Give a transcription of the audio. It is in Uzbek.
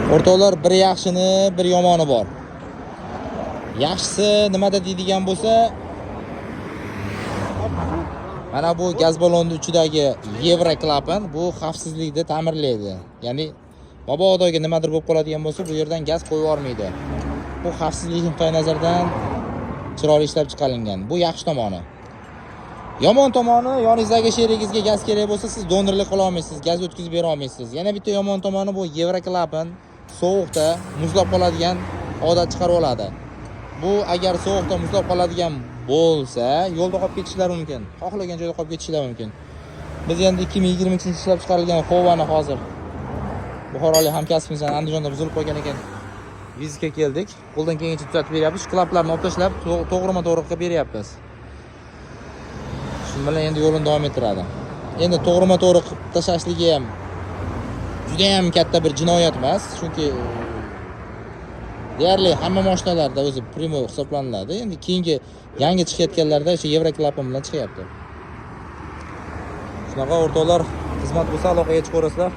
O'rtoqlar, bir yaxshini, bir yomoni bor. Yaxshisi nimada deydigan bo'lsa, mana bu gaz ballonni uchidagi yevro klapan bu xavfsizlikni ta'minlaydi. Ya'ni mabodoga nimadir bo'lib qoladigan bo'lsa, bu yerdan gaz qo'yib yubormaydi. Bu xavfsizlik nuqtai nazaridan chiroyli ishlab chiqarilgan. Bu yaxshi tomoni. Yomon tomoni, yoningizdagi sherigingizga gaz kerak bo'lsa, siz donorlik qila olmaysiz, gaz o'tkazib bera olmaysiz. Yana bitta yomon tomoni, bu yevro klapan sovuqda muzlab qoladigan odat chiqarib oladi. Bu agar sovuqda muzlab qoladigan bo'lsa, yo'lda qolib ketishlari mumkin. Xohlagan joyda qolib ketishlari mumkin. Biz endi 2023 ishlab chiqarilgan Hovani hozir buxorolik hamkasbimizdan Andijonda buzilib qolgan ekan. Vizitga keldik. Qo'ldan kelgancha tuzatib beryapmiz. Shu klaplarni olib tashlab, to'g'rima to'g'ri qilib beryapmiz. Shu bilan endi yo'lini davom ettiradi. Endi to'g'rima to'g'ri qilib tashlashligi ham juda ham katta bir jinoyat emas, chunki deyarli hamma mashinalarda o'zi прямой hisoblaniladi. Endi keyingi yangi chiqayotganlarda o'sha yevro klapan bilan chiqyapti. Shunaqa, o'rtoqlar, xizmat bo'lsa, aloqaga chiqaverasizlar.